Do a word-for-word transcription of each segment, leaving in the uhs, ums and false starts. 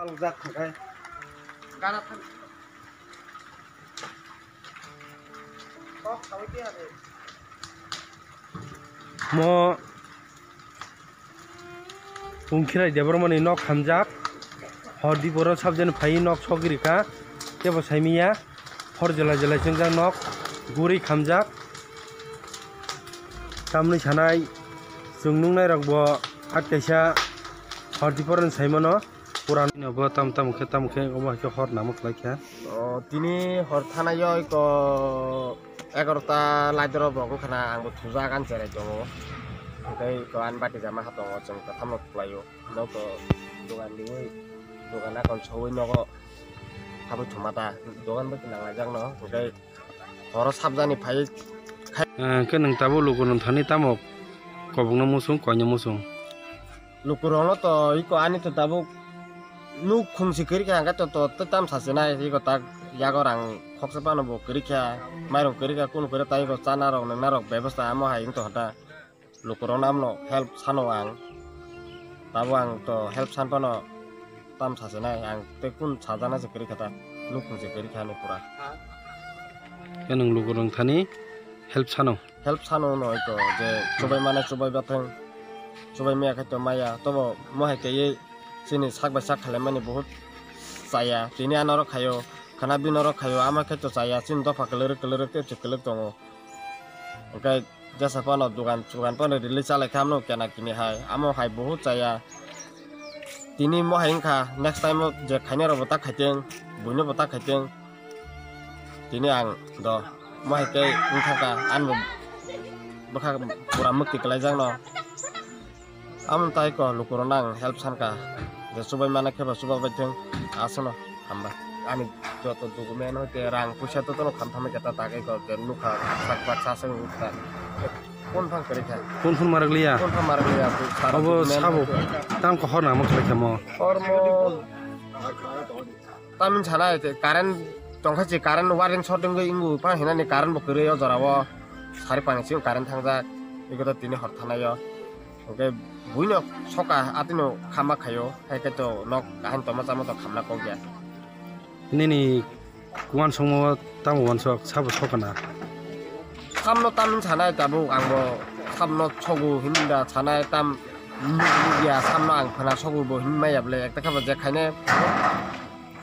Rwjak thangkhe. Gana thang. Kok sawi tiya de. Mo Pungkhirai Debbarmani nok hamjak. Hor diporo sabjani phai nok sogwi rikha. Tebo saimiya. Hor jelai jelai chwngjak nok. Guri khamjak. Tamni sanai chwng nuknairokbo at kaisa hor diporoni saimano. Purani no bo tam tam khe tam khe omo hai khe hor namo khlai kha. O, tini hor thanaio iko egarota laidoro bo wngkha na, ang bo thujak ani cherai tongo. Hwnkhe iko ani bati jama ha tongo, chwng kwthamno thuklaio. Nogo dogan riwi, dogan akon sowi nogo habwi thuma ta, dogan bo kinang laijak no, hwnkhe horo sabjani phai. Hwnkhe nwng tabuk lukurok thani tamo kobokno muchung, koino muchung? Lukurokno to iko ani to tabuk nuk khungsi kwrwi kha, hwnkhe to, to tei tam sasinai iko tak yago rang khoksa phano bo kwrwi kha, mairung kwrwi kha, kunu kwrwi ta iko chanarok nwngnarok bebosta amo hai wng tongkha ta. Lukurokno amno help sano ang, tabuk ang to help san phano tam sasinai ang tei kun sajana se kwrwi kha ta, nuk khungsi kwrwi kha ani pura. Khe nwng lukurok thani help sano? Help sano hwno iko je chubai mane chubai bathang, chubai maya khe to maya, tobo mohai kaiwi chini sak bai sak khalaimani buhut chaya, tini ano rok khaio, khana bini rok khaio, ama khe to chaya, chini dopha kwlwrwk kwlwrwk tei kwlwk tongo. Hwnkhe jesa phano dogan sogan phano rili chalai kha, amno kena kini hai, amo hai buhut chaya. Tini mohai wngkha, next time o je khainai rok bo ta khaiteng, buino bo ta khaiteng. Tini ang do mohai khe wngkha kha, ani bo bwkha pura mukti kwlaijak no. Amo tai ko lukurok no ang help san kha, je chubai mana khe bo chuba bai thung, aswkno hambai. Ani joto document hwnkhe rang puisa jotono khamthamwi khe ta tagwi kok je nukha sak baksa aswk wngkha. Phone phang kwrwi kha. Phone phone marak liya? Phone phang marak liya. Abo sabo tam khe hor nangma khlai kha mo? Hor mo tamni sana current tongkha si current wiring short wngwi wngwi phang hinani current bo kwrwi o jora o sari pani simi current thangjak. Eko to tini hor thanai o. Hwnkhe buino soka atwino khama khaio, hai khe to nok kaham tongma chama to khamna kok ya. Nini uansukmo tamo uansuk sabo sokana? Samno tamni sanai tabuk ang bo samno sogo hinda sanai tam nukya samno ang phana sogo bo hinmaya bole ekta khe bo je khaine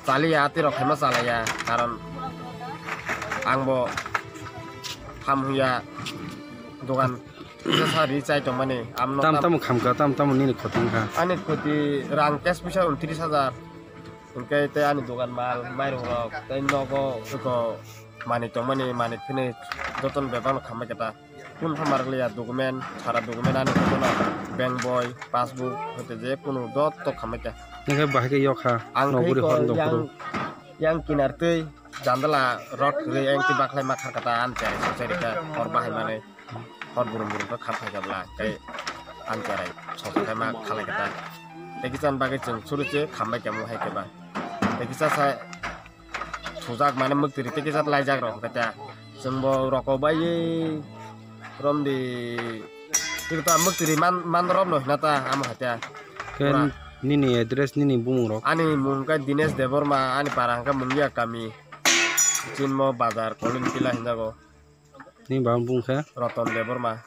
chaliya atirok khaima chalaiya karon ang bo ham huya dogan. Kisa sa ri chai tongmani, amno tam tam tamo khamkha, tam tamo nini khoti wngkha? Ani khoti rang cash puisa untris hajar. Hwnkhe tei ani dogan mal, mairung rok, tei nogo eko manwi tongmani, manwi phini jotono bebak no khambai khe ta. Kun pha marak liya document, sara document ani jotono bank boi, passbook, hoite je kunu joto khambai kha. Hwnkhe bahai khe yok kha, ang nok khai guri ko hor dok yang, phuru. Yang kinar twi jandala rod kwrwi engti baklai ma kharkha ta ani cherai sokchai rikha hor bahai manwi. Hor burum burum khe khap khai kha bwla, tei ani cherai sokchai ma khalai kha ta. Tei kisa ni bagwi chwng suru se khambai kha mo hai khe ba. Tei kisa sa thujak mane mwktwiri tei kisa laijak rok hwnkhe ta. Chwng bo roko baiwi romdi tei ta mwktwiri man, man romno hwna ta amo hai ta. Khe pura. Nini address, nini bumung rok? Ani mung khe Dinesh Debbarma, ani para hwnkhe Mungia kami. Chinmo bazar Kolin Pila hinjago. Nini baba bung khe? Roton Debbarma.